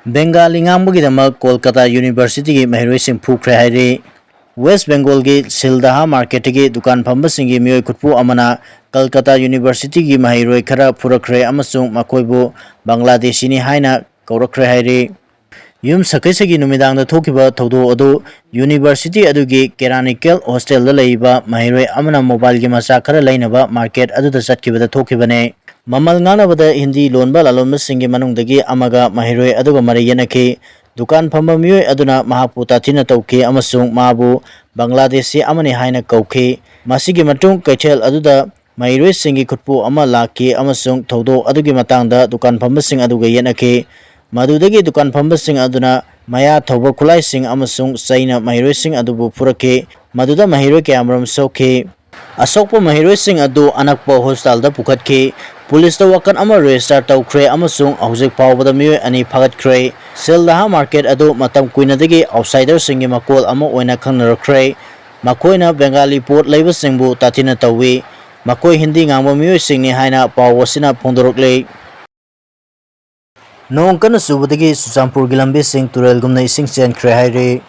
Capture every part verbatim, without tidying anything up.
ꯕꯦꯡꯒꯥꯂꯤ ꯉꯥꯡꯕꯒꯤꯗꯃꯛ ꯀꯣꯜꯀꯇꯥ ꯌꯨꯅꯤꯚꯔꯁꯤꯇꯤꯒꯤ ꯃꯍꯩꯔꯣꯏꯁꯤꯡ ꯐꯨꯈ꯭ꯔꯦ ꯍꯥꯏꯔꯤ꯫ ꯋꯦꯁ ꯕꯦꯡꯒꯣꯜꯒꯤ ꯁꯤꯜꯗꯍꯥ ꯃꯥꯔꯀꯦꯠꯇꯒꯤ ꯗꯨꯀꯥꯟ ꯐꯝꯕꯁꯤꯡꯒꯤ ꯃꯤꯑꯣꯏ ꯈꯨꯠꯄꯨ ꯑꯃꯅ ꯀꯜꯀꯇꯥ ꯌꯨꯅꯤꯚꯔꯁꯤꯇꯤꯒꯤ ꯃꯍꯩꯔꯣꯏ ꯈꯔ ꯐꯨꯔꯛꯈ꯭ꯔꯦ ꯑꯃꯁꯨꯡ ꯃꯈꯣꯏꯕꯨ ꯕꯪꯒ꯭ꯂꯥꯗꯦꯁꯤꯅꯤ ꯍꯥꯏꯅ ꯀꯧꯔꯛꯈ꯭ꯔꯦ ꯍꯥꯏꯔꯤ꯫ ꯌꯨꯝꯁꯀꯩꯁꯒꯤ ꯅꯨꯃꯤꯗꯥꯡꯗ ꯊꯣꯛꯈꯤꯕ ꯊꯧꯗꯣꯛ ꯑꯗꯨ ꯌꯨꯅꯤꯚꯔꯁꯤꯇꯤ ꯑꯗꯨꯒꯤ ꯀꯦꯔꯥꯅꯤꯀꯦꯜ ꯍꯣꯁꯇꯦꯜꯗ ꯂꯩꯔꯤꯕ ꯃꯍꯩꯔꯣꯏ ꯑꯃꯅ ꯃꯣꯕꯥꯏꯜꯒꯤ ꯃꯆꯥꯛ ꯈꯔ ꯂꯩꯅꯕ ꯃꯥꯔꯀꯦꯠ ꯑꯗꯨꯗ ꯆꯠꯈꯤꯕꯗ ꯊꯣꯛꯈꯤꯕꯅꯦ꯫ ꯃꯃꯜ ꯉꯥꯡꯅꯕꯗ ꯍꯤꯟꯗꯤ ꯂꯣꯟꯕ ꯂꯂꯣꯟꯕꯁꯤꯡꯒꯤ ꯃꯅꯨꯡꯗꯒꯤ ꯑꯃꯒ ꯃꯍꯩꯔꯣꯏ ꯑꯗꯨꯒ ꯃꯔꯩ ꯌꯦꯠꯅꯈꯤ꯫ ꯗꯨꯀꯥꯟ ꯐꯝꯕ ꯃꯤꯑꯣꯏ ꯑꯗꯨꯅ ꯃꯍꯥꯛꯄꯨ ꯇꯥꯊꯤꯅ ꯇꯧꯈꯤ ꯑꯃꯁꯨꯡ ꯃꯥꯕꯨ ꯕꯪꯒ꯭ꯂꯥꯗꯦꯁꯤ ꯑꯃꯅꯤ ꯍꯥꯏꯅ ꯀꯧꯈꯤ꯫ ꯃꯁꯤꯒꯤ ꯃꯇꯨꯡ ꯀꯩꯊꯦꯜ ꯑꯗꯨꯗ ꯃꯍꯩꯔꯣꯏꯁꯤꯡꯒꯤ ꯈꯨꯠꯄꯨ ꯑꯃ ꯂꯥꯛꯈꯤ ꯑꯃꯁꯨꯡ ꯊꯧꯗꯣꯛ ꯑꯗꯨꯒꯤ ꯃꯇꯥꯡꯗ ꯗꯨꯀꯥꯟ ꯐꯝꯕꯁꯤꯡ ꯑꯗꯨꯒ ꯌꯦꯠꯅꯈꯤ꯫ ꯃꯗꯨꯗꯒꯤ ꯗꯨꯀꯥꯟ ꯐꯝꯕꯁꯤꯡ ꯑꯗꯨꯅ ꯃꯌꯥ ꯊꯧꯕ ꯈꯨꯠꯂꯥꯏꯁꯤꯡ ꯑꯃꯁꯨꯡ ꯆꯩꯅ ꯃꯍꯩꯔꯣꯏꯁꯤꯡ ꯑꯗꯨꯕꯨ ꯐꯨꯔꯛꯈꯤ꯫ ꯃꯗꯨꯗ ꯃꯍꯩꯔꯣꯏ ꯀꯌꯥꯃꯔꯨꯝ ꯁꯣꯛꯈꯤ꯫ ꯑꯁꯣꯛꯄ ꯃꯍꯩꯔꯣꯏꯁꯤꯡ ꯑꯗꯨ ꯑꯅꯛꯄ ꯍꯣꯁꯄꯤꯇꯥꯜꯗ ꯄꯨꯈꯠꯈꯤ꯫ ꯄꯨꯂꯤꯁꯇ ꯋꯥꯀꯠ ꯑꯃ ꯔꯦꯖꯤꯁꯇꯥꯔ ꯇꯧꯈ꯭ꯔꯦ ꯑꯃꯁꯨꯡ ꯍꯧꯖꯤꯛ ꯐꯥꯎꯕꯗ ꯃꯤꯑꯣꯏ ꯑꯅꯤ ꯐꯥꯒꯠꯈ꯭ꯔꯦ꯫ ꯁꯤꯜꯗꯍꯥ ꯃꯥꯔꯀꯦꯠ ꯑꯗꯨ ꯃꯇꯝ ꯀꯨꯏꯅꯗꯒꯤ ꯑꯥꯎꯠꯁꯥꯏꯗꯔꯁꯤꯡꯒꯤ ꯃꯀꯣꯜ ꯑꯃ ꯑꯣꯏꯅ ꯈꯪꯅꯔꯛꯈ꯭ꯔꯦ꯫ ꯃꯈꯣꯏꯅ ꯕꯦꯡꯒꯥꯂꯤ ꯄꯣꯠ ꯂꯩꯕꯁꯤꯡꯕꯨ ꯇꯥꯊꯤꯅ ꯇꯧꯏ꯫ ꯃꯈꯣꯏ ꯍꯤꯟꯗꯤ ꯉꯥꯡꯕ ꯃꯤꯑꯣꯏꯁꯤꯡꯅꯤ ꯍꯥꯏꯅ ꯄꯥꯎ ꯑꯁꯤꯅ ꯐꯣꯡꯗꯣꯔꯛꯂꯤ꯫ ꯅꯣꯡ ꯀꯟꯅ ꯆꯨꯕꯗꯒꯤ ꯆꯨꯔꯆꯥꯟꯄꯨꯔꯒꯤ ꯂꯝꯕꯤꯁꯤꯡ ꯇꯨꯔꯦꯜꯒꯨꯝꯅ ꯏꯁꯤꯡ ꯆꯦꯟꯈ꯭ꯔꯦ ꯍꯥꯏꯔꯤ꯫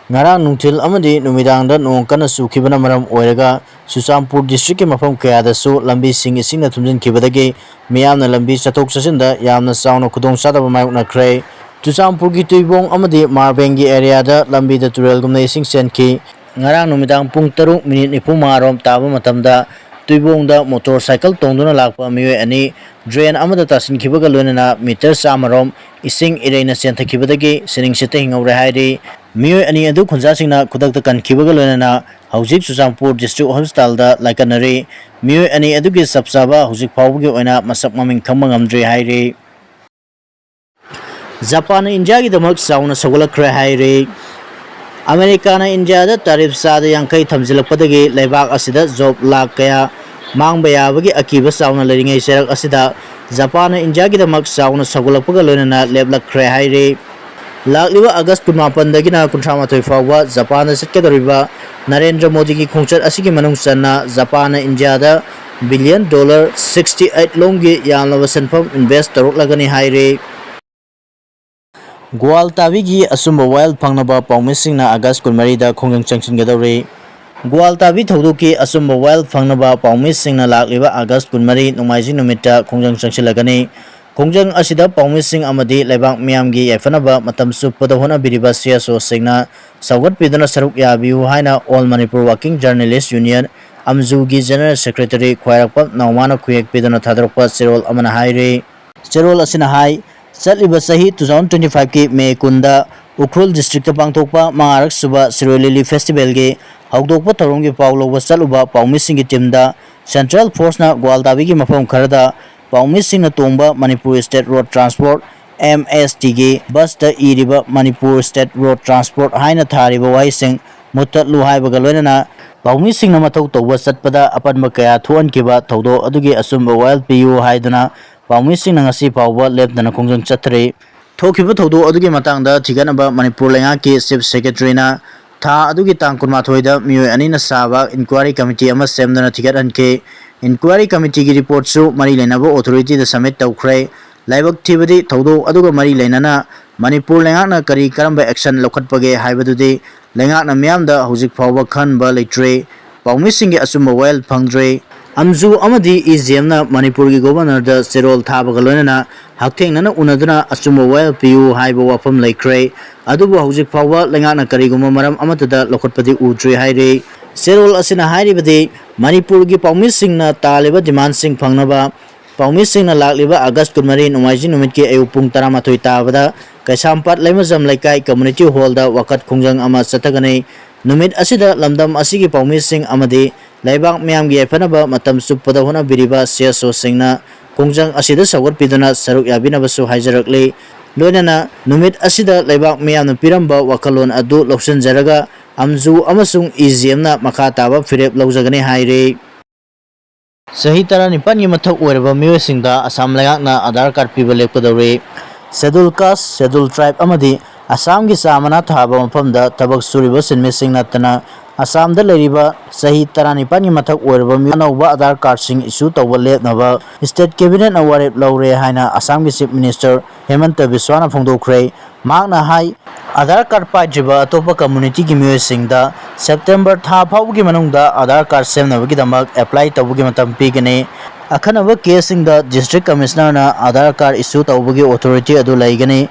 ꯉꯔꯥꯡ ꯅꯨꯡꯊꯤꯜ ꯑꯃꯗꯤ ꯅꯨꯃꯤꯗꯥꯡꯗ ꯅꯣꯡ ꯀꯟꯅ ꯆꯨꯈꯤꯕꯅ ꯃꯔꯝ ꯑꯣꯏꯔꯒ ꯆꯨꯔꯆꯥꯟꯄꯨꯔ ꯗꯤꯁꯇ꯭ꯔꯤꯛꯀꯤ ꯃꯐꯝ ꯀꯌꯥꯗꯁꯨ ꯂꯝꯕꯤꯁꯤꯡ ꯏꯁꯤꯡꯅ ꯊꯨꯝꯖꯤꯟꯈꯤꯕꯗꯒꯤ ꯃꯤꯌꯥꯝꯅ ꯂꯝꯕꯤ ꯆꯠꯊꯣꯛ ꯆꯠꯁꯤꯟꯗ ꯌꯥꯝꯅ ꯆꯥꯎꯅ ꯈꯨꯗꯣꯡꯆꯥꯗꯕ ꯃꯥꯌꯣꯛꯅꯈ꯭ꯔꯦ꯫ ꯆꯨꯔꯆꯥꯟꯄꯨꯔꯒꯤ ꯇꯨꯏꯕꯣꯡ ꯑꯃꯗꯤ ꯃꯥꯔꯕꯦꯡꯒꯤ ꯑꯦꯔꯤꯌꯥꯗ ꯂꯝꯕꯤꯗ ꯇꯨꯔꯦꯜꯒꯨꯝꯅ ꯏꯁꯤꯡ ꯆꯦꯟꯈꯤ꯫ ꯉꯔꯥꯡ ꯅꯨꯃꯤꯗꯥꯡ ꯄꯨꯡ ꯇꯔꯨꯛ ꯃꯤꯅꯤꯠ ꯅꯤꯐꯨ ꯃꯉꯥ ꯔꯣꯝ ꯇꯥꯕ ꯃꯇꯝꯗ ꯇꯨꯏꯕꯣꯡꯗ ꯃꯣꯇꯣꯔ ꯁꯥꯏꯀꯜ ꯇꯣꯡꯗꯨꯅ ꯂꯥꯛꯄ ꯃꯤꯑꯣꯏ ꯑꯅꯤ ꯗ꯭ꯔꯦꯟ ꯑꯃꯗ ꯇꯥꯁꯤꯟꯈꯤꯕꯒ ꯂꯣꯏꯅꯅ ꯃꯤꯇꯔ ꯆꯥꯝꯃ ꯔꯣꯝ ꯏꯁꯤꯡ ꯏꯔꯩꯅ ꯆꯦꯟꯊꯈꯤꯕꯗꯒꯤ ꯁꯤꯅꯤꯡ ꯁꯤꯠꯇ ꯍꯤꯡꯍꯧꯔꯦ ꯍꯥꯏꯔꯤ꯫ ꯃꯤꯑꯣꯏ ꯑꯅꯤ ꯑꯗꯨ ꯈꯨꯟꯖꯥꯁꯤꯡꯅ ꯈꯨꯗꯛꯇ ꯀꯟꯈꯤꯕꯒ ꯂꯣꯏꯅꯅ ꯍꯧꯖꯤꯛ ꯆꯨꯔꯆꯥꯟꯄꯨꯔ ꯗꯤꯁꯇ꯭ꯔꯤꯛ ꯍꯣꯁꯄꯤꯇꯥꯜꯗ ꯂꯥꯏꯀꯠꯅꯔꯤ꯫ ꯃꯤꯑꯣꯏ ꯑꯅꯤ ꯑꯗꯨꯒꯤ ꯆꯞ ꯆꯥꯕ ꯍꯧꯖꯤꯛ ꯐꯥꯎꯕꯒꯤ ꯑꯣꯏꯅ ꯃꯁꯛ ꯃꯃꯤꯡ ꯈꯪꯕ ꯉꯝꯗ꯭ꯔꯤ ꯍꯥꯏꯔꯤ꯫ ꯖꯄꯥꯟꯅ ꯏꯟꯗꯤꯌꯥꯒꯤꯗꯃꯛ ꯆꯥꯎꯅ ꯁꯧꯒꯠꯂꯛꯈ꯭ꯔꯦ ꯍꯥꯏꯔꯤ꯫ ꯑꯃꯦꯔꯤꯀꯥꯅ ꯏꯟꯗꯤꯌꯥꯗ ꯇꯥꯔꯤꯐ ꯆꯥꯗ ꯌꯥꯡꯈꯩ ꯊꯝꯖꯤꯜꯂꯛꯄꯗꯒꯤ ꯂꯩꯕꯥꯛ ꯑꯁꯤꯗ ꯖꯣꯕ ꯂꯥꯈ ꯀꯌꯥ ꯃꯥꯡꯕ ꯌꯥꯕꯒꯤ ꯑꯀꯤꯕ ꯆꯥꯎꯅ ꯂꯩꯔꯤꯉꯩ ꯆꯩꯔꯛ ꯑꯁꯤꯗ ꯖꯄꯥꯟꯅ ꯏꯟꯗꯤꯌꯥꯒꯤꯗꯃꯛ ꯆꯥꯎꯅ ꯁꯧꯒꯠꯂꯛꯄꯒ ꯂꯣꯏꯅꯅ ꯂꯦꯞꯂꯛꯈ꯭ꯔꯦ ꯍꯥꯏꯔꯤ꯫ ꯂꯥꯛꯂꯤꯕ ꯑꯥꯒꯁ ꯀꯨꯟꯃꯥꯄꯟꯗꯒꯤꯅ ꯀꯨꯟꯊ꯭ꯔꯥ ꯃꯥꯊꯣꯏ ꯐꯥꯎꯕ ꯖꯄꯥꯟꯗ ꯆꯠꯀꯗꯧꯔꯤꯕ ꯅꯔꯦꯟꯗ꯭ꯔ ꯃꯣꯗꯤꯒꯤ ꯈꯣꯡꯆꯠ ꯑꯁꯤꯒꯤ ꯃꯅꯨꯡ ꯆꯟꯅ ꯖꯄꯥꯟꯅ ꯏꯟꯗꯤꯌꯥꯗ ꯕꯤꯂꯤꯌꯟ ꯗꯣꯂꯔ ꯁꯤꯛꯁꯇꯤ ꯑꯩꯠ ꯂꯣꯝꯒꯤ ꯌꯥꯝꯂꯕ ꯁꯦꯟꯐꯝ ꯏꯟꯚꯦꯁ ꯇꯧꯔꯛꯂꯒꯅꯤ ꯍꯥꯏꯔꯤ꯫ ꯒ꯭ꯋꯥꯜ ꯇꯥꯕꯤꯒꯤ ꯑꯆꯨꯝꯕ ꯋꯥꯌꯦꯜ ꯐꯪꯅꯕ ꯄꯥꯎꯃꯤꯁꯤꯡꯅ ꯑꯥꯒꯁ ꯀꯨꯟꯃꯔꯤꯗ ꯈꯣꯡꯖꯪ ꯆꯪꯁꯤꯟꯒꯗꯧꯔꯤ꯫ ꯒ꯭ꯋꯥꯜ ꯇꯥꯕꯤ ꯊꯧꯗꯣꯛꯀꯤ ꯑꯆꯨꯝꯕ ꯋꯥꯌꯦꯜ ꯐꯪꯅꯕ ꯄꯥꯎꯃꯤꯁꯤꯡꯅ ꯂꯥꯛꯂꯤꯕ ꯑꯥꯒꯁ ꯀꯨꯟꯃꯔꯤ ꯅꯣꯡꯃꯥꯏꯖꯤꯡ ꯅꯨꯃꯤꯠꯇ ꯈꯣꯡꯖꯪ ꯆꯪꯁꯤꯜꯂꯒꯅꯤ꯫ ꯈꯣꯡꯖꯪ ꯑꯁꯤꯗ ꯄꯥꯎꯃꯤꯁꯤꯡ ꯑꯃꯗꯤ ꯂꯩꯕꯥꯛ ꯃꯤꯌꯥꯝꯒꯤ ꯌꯥꯏꯐꯅꯕ ꯃꯇꯝ ꯆꯨꯞꯄꯗ ꯍꯣꯠꯅꯕꯤꯔꯤꯕ ꯁꯤ ꯑꯦꯁ ꯑꯣꯁꯤꯡꯅ ꯁꯧꯒꯠꯄꯤꯗꯨꯅ ꯁꯔꯨꯛ ꯌꯥꯕꯤꯌꯨ ꯍꯥꯏꯅ All Manipur Working Journalist Union, ꯑꯝꯖꯨꯒꯤ General Secretary ꯈ꯭ꯋꯥꯏꯔꯥꯛꯄꯝ ꯅꯥꯎꯃꯥꯅ ꯈꯨꯌꯦꯛ ꯄꯤꯗꯨꯅ ꯊꯥꯗꯣꯔꯛꯄ ꯆꯦꯔꯣꯜ ꯑꯃꯅ ꯍꯥꯏꯔꯤ꯫ ꯆꯦꯔꯣꯜ ꯑꯁꯤꯅ ꯍꯥꯏ, ꯆꯠꯂꯤꯕ ꯆꯍꯤ two thousand twenty five ꯀꯤ ꯃꯦ ꯀꯨꯟꯗ ꯎꯈ꯭ꯔꯨꯜ district ꯇ ꯄꯥꯡꯊꯣꯛꯄ ꯃꯉꯥꯔꯛ ꯁꯨꯕ ꯁꯤꯔꯣꯏ ꯂꯤꯂꯤ festival ꯒꯤ ꯍꯧꯗꯣꯛꯄ ꯊꯧꯔꯝꯒꯤ ꯄꯥꯎ ꯂꯧꯕ ꯆꯠꯂꯨꯕ ꯄꯥꯎꯃꯤꯁꯤꯡꯒꯤ team ꯗ central force ꯅ ꯒ꯭ꯋꯥꯜ ꯇꯥꯕꯤꯒꯤ ꯃꯐꯝ ꯈꯔꯗ ꯄꯥꯎꯃꯤꯁꯤꯡꯅ ꯇꯣꯡꯕ Manipur State Road Transport, M S T ꯒꯤ bus ꯇ ꯏꯔꯤꯕ Manipur State Road Transport ꯍꯥꯏꯅ ꯊꯥꯔꯤꯕ ꯋꯥꯍꯩꯁꯤꯡ ꯃꯨꯠꯊꯠꯂꯨ ꯍꯥꯏꯕꯒ ꯂꯣꯏꯅꯅ ꯄꯥꯎꯃꯤꯁꯤꯡꯅ ꯃꯊꯧ ꯇꯧꯕ ꯆꯠꯄꯗ ꯑꯄꯟꯕ ꯀꯌꯥ ꯊꯣꯛꯍꯟꯈꯤꯕ ꯊꯧꯗꯣꯛ ꯑꯗꯨꯒꯤ ꯑꯆꯨꯝꯕ ꯋꯥꯌꯦꯜ ꯄꯤꯌꯨ ꯍꯥꯏꯗꯨꯅ ꯄꯥꯎꯃꯤꯁꯤꯡꯅ ꯉꯁꯤ ꯐꯥꯎꯕ ꯂꯦꯞꯇꯅ ꯈꯣꯡꯖꯪ ꯆꯠꯊꯔꯤ꯫ ꯊꯣꯛꯈꯤꯕ ꯊꯧꯗꯣꯛ ꯑꯗꯨꯒꯤ ꯃꯇꯥꯡꯗ ꯊꯤꯒꯠꯅꯕ ꯃꯅꯤꯄꯨꯔ ꯂꯩꯉꯥꯛꯀꯤ Chief Secretary ꯅ ꯊꯥ ꯑꯗꯨꯒꯤ ꯇꯥꯡ ꯀꯨꯟꯃꯥꯊꯣꯏꯗ ꯃꯤꯑꯣꯏ ꯑꯅꯤꯅ ꯁꯥꯕ inquiry committee ꯑꯃ ꯁꯦꯝꯗꯨꯅ ꯊꯤꯒꯠꯍꯟꯈꯤ꯫ Inquiry committee ꯒꯤ report ꯁꯨ ꯃꯔꯤ ꯂꯩꯅꯕ authority ꯗ submit ꯇꯧꯈ꯭ꯔꯦ꯫ ꯂꯥꯏꯕꯛ ꯊꯤꯕꯗꯤ ꯊꯧꯗꯣꯛ ꯑꯗꯨꯒ ꯃꯔꯤ ꯂꯩꯅꯅ ꯃꯅꯤꯄꯨꯔ ꯂꯩꯉꯥꯛꯅ ꯀꯔꯤ ꯀꯔꯝꯕ action ꯂꯧꯈꯠꯄꯒꯦ ꯍꯥꯏꯕꯗꯨꯗꯤ ꯂꯩꯉꯥꯛꯅ ꯃꯤꯌꯥꯝꯗ ꯍꯧꯖꯤꯛ ꯐꯥꯎꯕ ꯈꯪꯍꯟꯕ ꯂꯩꯇ꯭ꯔꯤ꯫ ꯄꯥꯎꯃꯤꯁꯤꯡꯒꯤ ꯑꯆꯨꯝꯕ ꯋꯥꯌꯦꯜ ꯐꯪꯗ꯭ꯔꯤ꯫ ꯑꯝꯖꯨ ꯑꯃꯗꯤ ꯏ ꯖꯤ ꯑꯦꯝꯅ ꯃꯅꯤꯄꯨꯔꯒꯤ Governor ꯗ ꯆꯦꯔꯣꯜ ꯊꯥꯕꯒ ꯂꯣꯏꯅꯅ ꯍꯛꯊꯦꯡꯅꯅ ꯎꯅꯗꯨꯅ ꯑꯆꯨꯝꯕ ꯋꯥꯌꯦꯜ ꯄꯤꯌꯨ ꯍꯥꯏꯕ ꯋꯥꯐꯝ ꯂꯩꯈ꯭ꯔꯦ꯫ ꯑꯗꯨꯕꯨ ꯍꯧꯖꯤꯛ ꯐꯥꯎꯕ ꯂꯩꯉꯥꯛꯅ ꯀꯔꯤꯒꯨꯝꯕ ꯃꯔꯝ ꯑꯃꯠꯇꯗ ꯂꯧꯈꯠꯄꯗꯤ ꯎꯗ꯭ꯔꯤ ꯍꯥꯏꯔꯤ꯫ ꯆꯦꯔꯣꯜ ꯑꯁꯤꯅ ꯍꯥꯏꯔꯤꯕꯗꯤ ꯃꯅꯤꯄꯨꯔꯒꯤ ꯄꯥꯎꯃꯤꯁꯤꯡꯅ ꯇꯥꯜꯂꯤꯕ demand ꯁꯤꯡ ꯐꯪꯅꯕ ꯄꯥꯎꯃꯤꯁꯤꯡꯅ ꯂꯥꯛꯂꯤꯕ ꯑꯥꯒꯁ ꯀꯨꯟꯃꯔꯤ ꯅꯣꯡꯃꯥꯏꯖꯤꯡ ꯅꯨꯃꯤꯠꯀꯤ ꯑꯌꯨꯛ ꯄꯨꯡ ꯇꯔꯥꯃꯥꯊꯣꯏ ꯇꯥꯕꯗ ꯀꯩꯁꯥꯝꯄꯥꯠ ꯂꯩꯃꯖꯝ ꯂꯩꯀꯥꯏ community hall ꯗ ꯋꯥꯀꯠ ꯈꯣꯡꯖꯪ ꯑꯃ ꯆꯠꯊꯒꯅꯤ꯫ ꯅꯨꯃꯤꯠ ꯑꯁꯤꯗ ꯂꯝꯗꯝ ꯑꯁꯤꯒꯤ ꯄꯥꯎꯃꯤꯁꯤꯡ ꯑꯃꯗꯤ ꯂꯩꯕꯥꯛ ꯃꯤꯌꯥꯝꯒꯤ ꯌꯥꯏꯐꯅꯕ ꯃꯇꯝ ꯆꯨꯞꯄꯗ ꯍꯣꯠꯅꯕꯤꯔꯤꯕ ꯁꯤ ꯑꯦꯁ ꯑꯣꯁꯤꯡꯅ ꯈꯣꯡꯖꯪ ꯑꯁꯤꯗ ꯁꯧꯒꯠꯄꯤꯗꯨꯅ ꯁꯔꯨꯛ ꯌꯥꯕꯤꯅꯕꯁꯨ ꯍꯥꯏꯖꯔꯛꯂꯤ꯫ ꯂꯣꯏꯅꯅ ꯅꯨꯃꯤꯠ ꯑꯁꯤꯗ ꯂꯩꯕꯥꯛ ꯃꯤꯌꯥꯝꯅ ꯄꯤꯔꯝꯕ ꯋꯥꯈꯜꯂꯣꯟ ꯑꯗꯨ ꯂꯧꯁꯤꯟꯖꯔꯒ ꯑꯝꯖꯨ ꯑꯃꯁꯨꯡ ꯏ ꯖꯤ ꯑꯦꯝꯅ ꯃꯈꯥ ꯇꯥꯕ ꯐꯤꯔꯦꯞ ꯂꯧꯖꯒꯅꯤ ꯍꯥꯏꯔꯤ꯫ ꯆꯍꯤ ꯇꯔꯥꯅꯤꯄꯥꯟꯒꯤ ꯃꯊꯛ ꯑꯣꯏꯔꯕ ꯃꯤꯑꯣꯏꯁꯤꯡꯗ ꯑꯁꯥꯝ ꯂꯩꯉꯥꯛꯅ ꯑꯙꯥꯔ ꯀꯥꯔꯗ ꯄꯤꯕ ꯂꯦꯞꯀꯗꯧꯔꯤ꯫ Schedule Caste, Schedule Tribe ꯑꯃꯗꯤ ꯑꯁꯥꯝꯒꯤ ꯆꯥ ꯃꯅꯥ ꯊꯥꯕ ꯃꯐꯝꯗ ꯊꯕꯛ ꯁꯨꯔꯤꯕ ꯁꯤꯟꯃꯤꯁꯤꯡ ꯅꯠꯇꯅ ꯑꯁꯥꯝꯗ ꯂꯩꯔꯤꯕ ꯆꯍꯤ ꯇꯔꯥꯅꯤꯄꯥꯟꯒꯤ ꯃꯊꯛ ꯑꯣꯏꯔꯕ ꯃꯤꯑꯣꯏ ꯑꯅꯧꯕ ꯑꯥꯙꯥꯔ ꯀꯥꯔꯗꯁꯤꯡ ꯏꯁꯨ ꯇꯧꯕ ꯂꯦꯞꯅꯕ ꯁ꯭ꯇꯦꯠ ꯀꯦꯕꯤꯅꯦꯠꯅ ꯋꯥꯔꯦꯞ ꯂꯧꯔꯦ ꯍꯥꯏꯅ ꯑꯁꯥꯝꯒꯤ ꯆꯤꯐ ꯃꯤꯅꯤꯁꯇꯔ ꯍꯦꯃꯟꯇ ꯕꯤꯁ꯭ꯋꯥꯅ ꯐꯣꯡꯗꯣꯛꯈ꯭ꯔꯦ꯫ ꯃꯍꯥꯛꯅ ꯍꯥꯏ, ꯑꯥꯙꯥꯔ ꯀꯥꯔꯗ ꯄꯥꯏꯗ꯭ꯔꯤꯕ ꯑꯇꯣꯞꯄ ꯀꯝꯃ꯭ꯌꯨꯅꯤꯇꯤꯒꯤ ꯃꯤꯑꯣꯏꯁꯤꯡꯗ ꯁꯦꯞꯇꯦꯝꯕꯔ ꯊꯥ ꯐꯥꯎꯕꯒꯤ ꯃꯅꯨꯡꯗ ꯑꯥꯙꯥꯔ ꯀꯥꯔꯗ ꯁꯦꯝꯅꯕꯒꯤꯗꯃꯛ ꯑꯦꯄ꯭ꯂꯥꯏ ꯇꯧꯕꯒꯤ ꯃꯇꯝ ꯄꯤꯒꯅꯤ꯫ ꯑꯈꯟꯅꯕ ꯀꯦꯁꯁꯤꯡꯗ ꯗꯤꯁꯇ꯭ꯔꯤꯛ ꯀꯃꯤꯁꯅꯔꯅ ꯑꯥꯙꯥꯔ ꯀꯥꯔꯗ ꯏꯁꯨ ꯇꯧꯕꯒꯤ ꯑꯣꯊꯣꯔꯤꯇꯤ ꯑꯗꯨ ꯂꯩꯒꯅꯤ꯫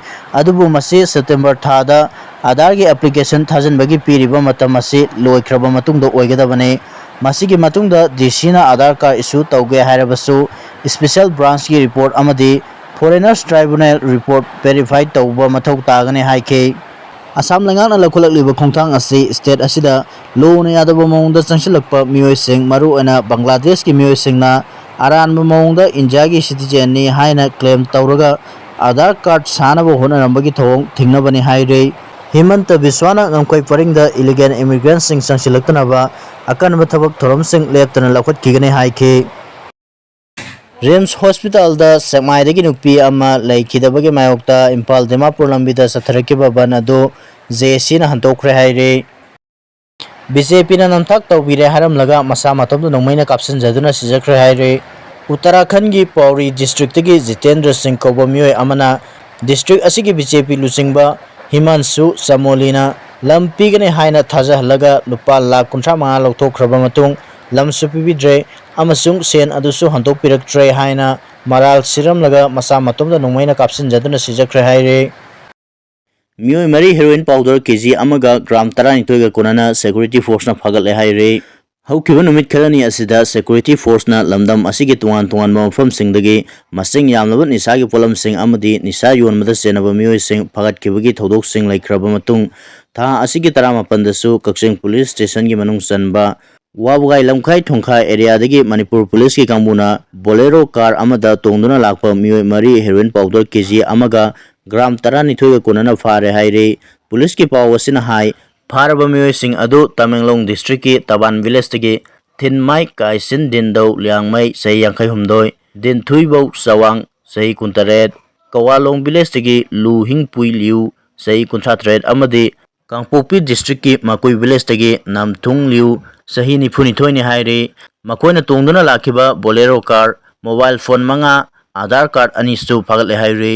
ꯑꯗꯨꯕꯨ ꯃꯁꯤ ꯁꯦꯞꯇꯦꯝꯕꯔ ꯊꯥꯗ ꯑꯥꯙꯥꯔꯒꯤ ꯑꯦꯄ꯭ꯂꯤꯀꯦꯁꯟ ꯊꯥꯖꯤꯟꯕꯒꯤ ꯄꯤꯔꯤꯕ ꯃꯇꯝ ꯑꯁꯤ ꯂꯣꯏꯈ꯭ꯔꯕ ꯃꯇꯨꯡꯗ ꯑꯣꯏꯒꯗꯕꯅꯤ꯫ ꯃꯁꯤꯒꯤ ꯃꯇꯨꯡꯗ ꯗꯤ ꯁꯤꯅ ꯑꯥꯙꯥꯔ ꯀꯥꯔꯗ ꯏꯁꯨ ꯇꯧꯒꯦ ꯍꯥꯏꯔꯕꯁꯨ, ꯁ꯭ꯄꯦꯁꯤꯌꯦꯜ ꯕ꯭ꯔꯥꯟꯆꯀꯤ ꯔꯤꯄꯣꯔꯠ ꯑꯃꯗꯤ ꯐꯣꯔꯦꯅꯔꯁ ꯇ꯭ꯔꯥꯏꯕꯨꯅꯦꯜ ꯔꯤꯄꯣꯔꯠ ꯚꯦꯔꯤꯐꯥꯏ ꯇꯧꯕ ꯃꯊꯧ ꯇꯥꯒꯅꯤ ꯍꯥꯏꯈꯤ꯫ ꯑꯁꯥꯝ ꯂꯩꯉꯥꯛꯅ ꯂꯧꯈꯠꯂꯛꯂꯤꯕ ꯈꯣꯡꯊꯥꯡ ꯑꯁꯤ ꯁ꯭ꯇꯦꯠ ꯑꯁꯤꯗ ꯂꯣꯅ ꯌꯥꯗꯕ ꯃꯑꯣꯡꯗ ꯆꯪꯁꯤꯜꯂꯛꯄ ꯃꯤꯑꯣꯏꯁꯤꯡ, ꯃꯔꯨꯑꯣꯏꯅ ꯕꯪꯒ꯭ꯂꯥꯗꯦꯁꯀꯤ ꯃꯤꯑꯣꯏꯁꯤꯡꯅ ꯑꯔꯥꯟꯕ ꯃꯑꯣꯡꯗ ꯏꯟꯗꯤꯌꯥꯒꯤ ꯁꯤꯇꯤꯖꯦꯟꯅꯤ ꯍꯥꯏꯅ ꯀ꯭ꯂꯦꯝ ꯇꯧꯔꯒ ꯑꯥꯙꯥꯔ ꯀꯥꯔꯗ ꯁꯥꯅꯕ ꯍꯣꯠꯅꯔꯝꯕꯒꯤ ꯊꯧꯑꯣꯡ ꯊꯤꯡꯅꯕꯅꯤ ꯍꯥꯏꯔꯤ꯫ ꯍꯤꯃꯟꯇ ꯕꯤꯁ꯭ꯋꯥꯅ ꯉꯝꯈꯩ ꯄꯔꯤꯡꯗ ꯏꯂꯤꯒꯦꯜ ꯏꯃꯤꯒ꯭ꯔꯦꯟꯠꯁꯤꯡ ꯆꯪꯁꯤꯜꯂꯛꯇꯅꯕ ꯑꯀꯟꯕ ꯊꯕꯛ ꯊꯧꯔꯝꯁꯤꯡ ꯂꯦꯞꯇꯅ ꯂꯧꯈꯠꯈꯤꯒꯅꯤ ꯍꯥꯏꯈꯤ꯫ ꯔꯤꯝꯁ ꯍꯣꯁꯄꯤꯇꯥꯜꯗ ꯁꯦꯛꯃꯥꯏꯗꯒꯤ ꯅꯨꯄꯤ ꯑꯃ ꯂꯩꯈꯤꯗꯕꯒꯤ ꯃꯥꯌꯣꯛꯇ ꯏꯝꯐꯥꯜ ꯗꯤꯃꯥꯄꯨꯔ ꯂꯝꯕꯤꯗ ꯆꯠꯊꯔꯛꯈꯤꯕ ꯕꯟ ꯑꯗꯨ ꯖꯦ ꯑꯦ ꯁꯤꯅ ꯍꯟꯗꯣꯛꯈ꯭ꯔꯦ ꯍꯥꯏꯔꯤ꯫ ꯕꯤ ꯖꯦ ꯄꯤꯅ ꯅꯝꯊꯥꯛ ꯇꯧꯕꯤꯔꯦ ꯍꯥꯏꯔꯝꯂꯒ ꯃꯁꯥ ꯃꯇꯣꯝꯇ ꯅꯣꯡꯃꯩꯅ ꯀꯥꯞꯁꯤꯟꯖꯗꯨꯅ ꯁꯤꯖꯈ꯭ꯔꯦ ꯍꯥꯏꯔꯤ꯫ ꯎꯠꯇꯔꯥꯈꯟꯒꯤ ꯄꯧꯔꯤ ꯗꯤꯁꯇ꯭ꯔꯤꯛꯇꯒꯤ ꯖꯤꯇꯦꯟꯗ꯭ꯔ ꯁꯤꯡ ꯀꯧꯕ ꯃꯤꯑꯣꯏ ꯑꯃꯅ ꯗꯤꯁꯇ꯭ꯔꯤꯛ ꯑꯁꯤꯒꯤ ꯕꯤ ꯖꯦ ꯄꯤ ꯂꯨꯆꯤꯡꯕ ꯍꯤꯃꯥꯟꯁꯨ ꯆꯃꯣꯂꯤꯅ ꯂꯝ ꯄꯤꯒꯅꯤ ꯍꯥꯏꯅ ꯊꯥꯖꯍꯜꯂꯒ ꯂꯨꯄꯥ ꯂꯥꯈ ꯀꯨꯟꯊ꯭ꯔꯥ ꯃꯉꯥ ꯂꯧꯊꯣꯛꯈ꯭ꯔꯕ ꯃꯇꯨꯡ ꯂꯝꯁꯨ ꯄꯤꯕꯤꯗ꯭ꯔꯦ ꯑꯃꯁꯨꯡ ꯁꯦꯟ ꯑꯗꯨꯁꯨ ꯍꯟꯗꯣꯛꯄꯤꯔꯛꯇ꯭ꯔꯦ ꯍꯥꯏꯅ ꯃꯔꯥꯜ ꯁꯤꯔꯝꯂꯒ ꯃꯁꯥ ꯃꯇꯣꯝꯇ ꯅꯣꯡꯃꯩꯅ ꯀꯥꯞꯁꯤꯟꯖꯗꯨꯅ ꯁꯤꯖꯈ꯭ꯔꯦ ꯍꯥꯏꯔꯤ꯫ ꯃꯤꯑꯣꯏ ꯃꯔꯤ ꯍꯦꯔꯣꯏꯟ ꯄꯥꯎꯗꯔ ꯀꯦ ꯖꯤ ꯑꯃꯒ ꯒ꯭ꯔꯥꯝ ꯇꯔꯥꯅꯤꯊꯣꯏꯒ ꯀꯣꯟꯅꯅ ꯁꯦꯀ꯭ꯌꯨꯔꯤꯇꯤ ꯐꯣꯔꯁꯅ ꯐꯥꯒꯠꯂꯦ ꯍꯥꯏꯔꯦ꯫ ꯍꯧꯈꯤꯕ ꯅꯨꯃꯤꯠ ꯈꯔꯅꯤ ꯑꯁꯤꯗ ꯁꯦꯀ꯭ꯌꯨꯔꯤꯇꯤ ꯐꯣꯔꯁꯅ ꯂꯝꯗꯝ ꯑꯁꯤꯒꯤ ꯇꯣꯉꯥꯟ ꯇꯣꯉꯥꯟꯕ ꯃꯐꯝꯁꯤꯡꯗꯒꯤ ꯃꯁꯤꯡ ꯌꯥꯝꯂꯕ ꯅꯤꯁꯥꯒꯤ ꯄꯣꯠꯂꯝꯁꯤꯡ ꯑꯃꯗꯤ ꯅꯤꯁꯥ ꯌꯣꯟꯕꯗ ꯆꯦꯟꯅꯕ ꯃꯤꯑꯣꯏꯁꯤꯡ ꯐꯥꯒꯠꯈꯤꯕꯒꯤ ꯊꯧꯗꯣꯛꯁꯤꯡ ꯂꯩꯈ꯭ꯔꯕ ꯃꯇꯨꯡ, ꯊꯥ ꯑꯁꯤꯒꯤ ꯇꯔꯥꯃꯥꯄꯟꯗꯁꯨ ꯀꯛꯆꯤꯡ ꯄꯨꯂꯤꯁ ꯁ꯭ꯇꯦꯁꯟꯒꯤ ꯃꯅꯨꯡ ꯆꯟꯕ ꯋꯥꯕꯒꯥꯏ ꯂꯝꯈꯥꯏ ꯊꯣꯡꯈꯥꯏ ꯑꯦꯔꯤꯌꯥꯗꯒꯤ ꯃꯅꯤꯄꯨꯔ ꯄꯨꯂꯤꯁꯀꯤ ꯀꯥꯡꯕꯨꯅ ꯕꯣꯂꯦꯔꯣ ꯀꯥꯔ ꯑꯃꯗ ꯇꯣꯡꯗꯨꯅ ꯂꯥꯛꯄ ꯃꯤꯑꯣꯏ ꯃꯔꯤ ꯍꯦꯔꯣꯏꯟ ꯄꯥꯎꯗꯔ ꯀꯦ ꯖꯤ ꯑꯃꯒ ꯒ꯭ꯔꯥꯝ ꯇꯔꯥꯅꯤꯊꯣꯏꯒ ꯀꯣꯟꯅꯅ ꯐꯥꯔꯦ ꯍꯥꯏꯔꯤ꯫ ꯄꯨꯂꯤꯁꯀꯤ ꯄꯥꯎ ꯑꯁꯤꯅ ꯍꯥꯏ, ꯐꯥꯔꯕ ꯃꯤꯑꯣꯏꯁꯤꯡ ꯑꯗꯨ ꯇꯃꯦꯡꯂꯣꯡ ꯗꯤꯁꯇ꯭ꯔꯤꯛꯀꯤ ꯇꯕꯥꯟ ꯚꯤꯂꯦꯖꯇꯒꯤ ꯊꯤꯟꯃꯥꯏ ꯀꯥꯏꯁꯤꯟ ꯗꯤꯟꯗꯧ ꯂꯤꯌꯥꯡꯃꯩ, ꯆꯍꯤ ꯌꯥꯡꯈꯩ ꯍꯨꯝꯗꯣꯏ, ꯗꯤꯟꯊꯨꯏꯕꯧ ꯆꯋꯥꯡ, ꯆꯍꯤ ꯀꯨꯟꯇꯔꯦꯠ, ꯀꯋꯥꯂꯣꯡ ꯚꯤꯂꯦꯖꯇꯒꯤ ꯂꯨ ꯍꯤꯡꯄꯨꯏ ꯂꯤꯌꯨ, ꯆꯍꯤ ꯀꯨꯟꯊ꯭ꯔꯥ ꯇꯔꯦꯠ ꯑꯃꯗꯤ ꯀꯥꯡꯄꯣꯛꯄꯤ ꯗꯤꯁꯇ꯭ꯔꯤꯛꯀꯤ ꯃꯀꯨꯏ ꯚꯤꯂꯦꯖꯇꯒꯤ ꯅꯝꯊꯨꯡ ꯂꯤꯌꯨ, ꯆꯍꯤ ꯅꯤꯐꯨꯅꯤꯊꯣꯏꯅꯤ ꯍꯥꯏꯔꯤ꯫ ꯃꯈꯣꯏꯅ ꯇꯣꯡꯗꯨꯅ ꯂꯥꯛꯈꯤꯕ ꯕꯣꯂꯦꯔꯣ ꯀꯥꯔ, ꯃꯣꯕꯥꯏꯜ ꯐꯣꯟ ꯃꯉꯥ, ꯑꯥꯙꯥꯔ ꯀꯥꯔꯗ ꯑꯅꯤꯁꯨ ꯐꯥꯒꯠꯂꯦ ꯍꯥꯏꯔꯤ꯫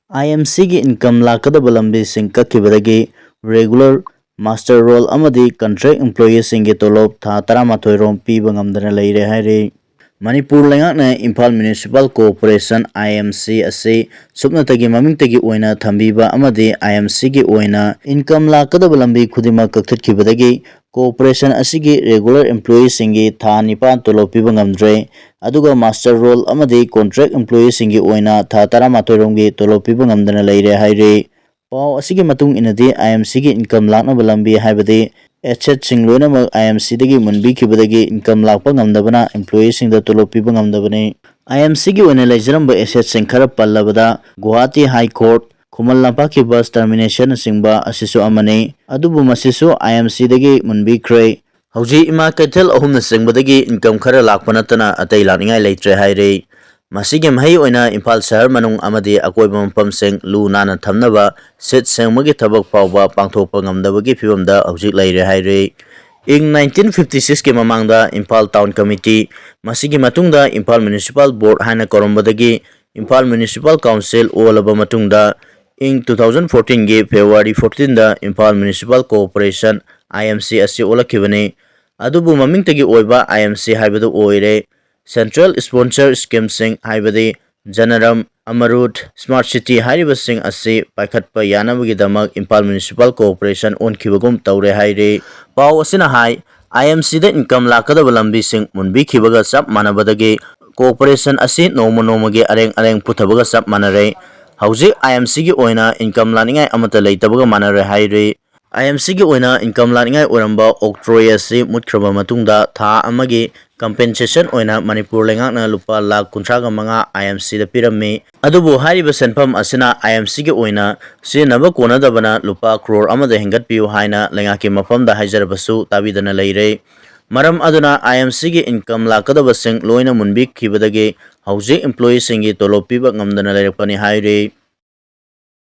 ꯑꯥꯏ ꯑꯦꯝ ꯁꯤꯒꯤ ꯏꯟꯀꯝ ꯂꯥꯛꯀꯗꯕ ꯂꯝꯕꯤꯁꯤꯡ ꯀꯛꯈꯤꯕꯗꯒꯤ ꯔꯦꯒꯨꯂꯔ, ꯃꯥꯁꯇꯔ ꯔꯣꯜ ꯑꯃꯗꯤ ꯀꯟꯇ꯭ꯔꯦꯛ ꯏꯝꯄ꯭ꯂꯣꯌꯤꯁꯤꯡꯒꯤ ꯇꯣꯂꯣꯞ ꯊꯥ ꯇꯔꯥꯃꯥꯊꯣꯏ ꯔꯣꯝ ꯄꯤꯕ ꯉꯝꯗꯅ ꯂꯩꯔꯦ ꯍꯥꯏꯔꯤ꯫ ꯃꯅꯤꯄꯨꯔ ꯂꯩꯉꯥꯛꯅ Imphal municipal corporation, I M C, ꯑꯁꯤ ꯁꯨꯞꯅꯇꯒꯤ ꯃꯃꯤꯡꯇꯒꯤ ꯑꯣꯏꯅ ꯊꯝꯕꯤꯕ ꯑꯃꯗꯤ ꯑꯥꯏ ꯑꯦꯝ ꯁꯤꯒꯤ ꯑꯣꯏꯅ ꯏꯟꯀꯝ ꯂꯥꯛꯀꯗꯕ ꯂꯝꯕꯤ ꯈꯨꯗꯤꯡꯃꯛ ꯀꯛꯊꯠꯈꯤꯕꯗꯒꯤ ꯀꯣꯑꯣꯄꯔꯦꯁꯟ ꯑꯁꯤꯒꯤ ꯔꯦꯒꯨꯂꯔ ꯏꯝꯄ꯭ꯂꯣꯌꯤꯁꯤꯡꯒꯤ ꯊꯥ ꯅꯤꯄꯥꯟ ꯇꯣꯂꯣꯞ ꯄꯤꯕ ꯉꯝꯗ꯭ꯔꯦ꯫ ꯑꯗꯨꯒ ꯃꯥꯁꯇꯔ ꯔꯣꯜ ꯑꯃꯗꯤ ꯀꯣꯟꯇ꯭ꯔꯦꯛ ꯏꯝꯄ꯭ꯂꯣꯌꯤꯁꯤꯡꯒꯤ ꯑꯣꯏꯅ ꯊꯥ ꯇꯔꯥꯃꯥꯊꯣꯏ ꯔꯣꯝꯒꯤ ꯇꯣꯂꯣꯞ ꯄꯤꯕ ꯉꯝꯗꯅ ꯂꯩꯔꯦ ꯍꯥꯏꯔꯤ꯫ ꯄꯥꯎ ꯑꯁꯤꯒꯤ ꯃꯇꯨꯡ ꯏꯟꯅꯗꯤ, ꯑꯥꯏ ꯑꯦꯝ ꯁꯤꯒꯤ ꯏꯟꯀꯝ ꯂꯥꯛꯅꯕ ꯂꯝꯕꯤ, ꯍꯥꯏꯕꯗꯤ ꯑꯦꯁꯦꯠꯁꯤꯡ ꯂꯣꯏꯅꯃꯛ ꯑꯥꯏ ꯑꯦꯝ ꯁꯤꯗꯒꯤ ꯃꯨꯟꯕꯤꯈꯤꯕꯗꯒꯤ ꯏꯟꯀꯝ ꯂꯥꯛꯄ ꯉꯝꯗꯕꯅ ꯏꯝꯄ꯭ꯂꯣꯌꯤꯁꯤꯡꯗ ꯇꯣꯂꯣꯞ ꯄꯤꯕ ꯉꯝꯗꯕꯅꯤ꯫ ꯑꯥꯏ ꯑꯦꯝ ꯁꯤꯒꯤ ꯑꯣꯏꯅ ꯂꯩꯖꯔꯝꯕ ꯑꯦꯁꯦꯠꯁꯤꯡ ꯈꯔ ꯄꯜꯂꯕꯗ, ꯒꯨꯋꯥꯍꯥꯇꯤ ꯍꯥꯏ ꯀꯣꯔꯠ, ꯈꯨꯃꯟ ꯂꯝꯄꯥꯛꯀꯤ ꯕꯁ ꯇꯔꯃꯤꯅꯦꯁꯟꯅꯆꯤꯡꯕ ꯑꯁꯤꯁꯨ ꯑꯃꯅꯤ꯫ ꯑꯗꯨꯕꯨ ꯃꯁꯤꯁꯨ ꯑꯥꯏ ꯑꯦꯝ ꯁꯤꯗꯒꯤ ꯃꯨꯟꯕꯤꯈ꯭ꯔꯦ꯫ ꯍꯧꯖꯤꯛ ꯏꯃꯥ ꯀꯩꯊꯦꯜ ꯑꯍꯨꯝꯅ ꯆꯤꯡꯕꯗꯒꯤ ꯏꯟꯀꯝ ꯈꯔ ꯂꯥꯛꯄ ꯅꯠꯇꯅ ꯑꯇꯩ ꯂꯥꯛꯅꯤꯡꯉꯥꯏ ꯂꯩꯇ꯭ꯔꯦ ꯍꯥꯏꯔꯤ꯫ ꯃꯁꯤꯒꯤ ꯃꯍꯩ ꯑꯣꯏꯅ ꯏꯝꯐꯥꯜ ꯁꯍꯔ ꯃꯅꯨꯡ ꯑꯃꯗꯤ ꯑꯀꯣꯏꯕ ꯃꯐꯝꯁꯤꯡ ꯂꯨ ꯅꯥꯟꯅ ꯊꯝꯅꯕ ꯁꯤꯠ ꯁꯦꯡꯕꯒꯤ ꯊꯕꯛ ꯐꯥꯎꯕ ꯄꯥꯡꯊꯣꯛꯄ ꯉꯝꯗꯕꯒꯤ ꯐꯤꯕꯝꯗ ꯍꯧꯖꯤꯛ ꯂꯩꯔꯦ ꯍꯥꯏꯔꯤ꯫ ꯏꯪ ꯅꯥꯏꯟꯇꯤꯟ ꯐꯤꯐꯇꯤ ꯁꯤꯛꯁꯀꯤ ꯃꯃꯥꯡꯗ ꯏꯝꯐꯥꯜ ꯇꯥꯎꯟ ꯀꯃꯤꯇꯤ, ꯃꯁꯤꯒꯤ ꯃꯇꯨꯡꯗ ꯏꯝꯐꯥꯜ ꯃ꯭ꯌꯨꯅꯤꯁꯤꯄꯥꯜ ꯕꯣꯔꯗ ꯍꯥꯏꯅ ꯀꯧꯔꯝꯕꯗꯒꯤ ꯏꯝꯐꯥꯜ ꯃ꯭ꯌꯨꯅꯤꯁꯤꯄꯥꯜ ꯀꯥꯎꯟꯁꯤꯜ ꯑꯣꯜꯂꯕ ꯃꯇꯨꯡꯗ, ꯏꯪ ꯇꯨ ꯊꯥꯎꯖꯟ ꯐꯣꯔꯇꯤꯟꯒꯤ ꯐꯦꯕ꯭ꯔꯨꯋꯥꯔꯤ ꯐꯣꯔꯇꯤꯟꯗ Imphal municipal corporation, I M C, ꯑꯁꯤ ꯑꯣꯜꯂꯛꯈꯤꯕꯅꯤ꯫ ꯑꯗꯨꯕꯨ ꯃꯃꯤꯡꯇꯒꯤ ꯑꯣꯏꯕ ꯑꯥꯏ ꯑꯦꯝ ꯁꯤ ꯍꯥꯏꯕꯗꯨ ꯑꯣꯏꯔꯦ꯫ ꯁꯦꯟꯇ꯭ꯔꯦꯜ ꯁ꯭ꯄꯣꯟꯁꯔ ꯁ꯭ꯀꯤꯝꯁꯤꯡ, ꯍꯥꯏꯕꯗꯤ ꯖꯅꯔꯝ, ꯑꯃꯔꯨꯠ, ꯁ꯭ꯃꯥꯔꯠ ꯁꯤꯇꯤ ꯍꯥꯏꯔꯤꯕꯁꯤꯡ ꯑꯁꯤ ꯄꯥꯏꯈꯠꯄ ꯌꯥꯅꯕꯒꯤꯗꯃꯛ ꯏꯝꯐꯥꯜ ꯃ꯭ꯌꯨꯅꯤꯁꯤꯄꯥꯜ ꯀꯣꯑꯣꯄꯔꯦꯁꯟ ꯑꯣꯟꯈꯤꯕꯒꯨꯝ ꯇꯧꯔꯦ ꯍꯥꯏꯔꯤ꯫ ꯄꯥꯎ ꯑꯁꯤꯅ ꯍꯥꯏ, ꯑꯥꯏ ꯑꯦꯝ ꯁꯤꯗ ꯏꯟꯀꯝ ꯂꯥꯛꯀꯗꯕ ꯂꯝꯕꯤꯁꯤꯡ ꯃꯨꯟꯕꯤꯈꯤꯕꯒ ꯆꯞ ꯃꯥꯟꯅꯕꯗꯒꯤ ꯀꯣꯑꯣꯄꯔꯦꯁꯟ ꯑꯁꯤ ꯅꯣꯡꯃ ꯅꯣꯡꯃꯒꯤ ꯑꯔꯦꯡ ꯑꯔꯦꯡ ꯄꯨꯊꯕꯒ ꯆꯞ ꯃꯥꯟꯅꯔꯦ꯫ ꯍꯧꯖꯤꯛ ꯑꯥꯏ ꯑꯦꯝ ꯁꯤꯒꯤ ꯑꯣꯏꯅ ꯏꯟꯀꯝ ꯂꯥꯛꯅꯤꯡꯉꯥꯏ ꯑꯃꯠꯇ ꯂꯩꯇꯕꯒ ꯃꯥꯟꯅꯔꯦ ꯍꯥꯏꯔꯤ꯫ ꯑꯥꯏ ꯑꯦꯝ ꯁꯤꯒꯤ ꯑꯣꯏꯅ ꯏꯟꯀꯝ ꯂꯥꯛꯅꯤꯡꯉꯥꯏ ꯑꯣꯏꯔꯝꯕ ꯑꯣꯛꯇ꯭ꯔꯣꯏ ꯑꯁꯤ ꯃꯨꯠꯈ꯭ꯔꯕ ꯃꯇꯨꯡꯗ ꯊꯥ ꯑꯃꯒꯤ ꯀꯝꯄꯦꯟꯁꯦꯁꯟ ꯑꯣꯏꯅ ꯃꯅꯤꯄꯨꯔ ꯂꯩꯉꯥꯛꯅ ꯂꯨꯄꯥ ꯂꯥꯈ ꯀꯨꯟꯊ꯭ꯔꯥꯒ ꯃꯉꯥ ꯑꯥꯏ ꯑꯦꯝ ꯁꯤꯗ ꯄꯤꯔꯝꯃꯤ꯫ ꯑꯗꯨꯕꯨ ꯍꯥꯏꯔꯤꯕ ꯁꯦꯟꯐꯝ ꯑꯁꯤꯅ ꯑꯥꯏ ꯑꯦꯝ ꯁꯤꯒꯤ ꯑꯣꯏꯅ ꯁꯤꯖꯤꯟꯅꯕ ꯀꯣꯟꯅꯗꯕꯅ ꯂꯨꯄꯥ ꯀ꯭ꯔꯣꯔ ꯑꯃꯗ ꯍꯦꯟꯒꯠꯄꯤꯌꯨ ꯍꯥꯏꯅ ꯂꯩꯉꯥꯛꯀꯤ ꯃꯐꯝꯗ ꯍꯥꯏꯖꯔꯕꯁꯨ ꯇꯥꯕꯤꯗꯅ ꯂꯩꯔꯦ꯫ ꯃꯔꯝ ꯑꯗꯨꯅ ꯑꯥꯏ ꯑꯦꯝ ꯁꯤꯒꯤ ꯏꯟꯀꯝ ꯂꯥꯛꯀꯗꯕꯁꯤꯡ ꯂꯣꯏꯅ ꯃꯨꯟꯕꯤꯈꯤꯕꯗꯒꯤ ꯍꯧꯖꯤꯛ ꯏꯝꯄ꯭ꯂꯣꯌꯤꯁꯤꯡꯒꯤ ꯇꯣꯂꯣꯞ ꯄꯤꯕ ꯉꯝꯗꯅ ꯂꯩꯔꯛꯄꯅꯤ ꯍꯥꯏꯔꯤ꯫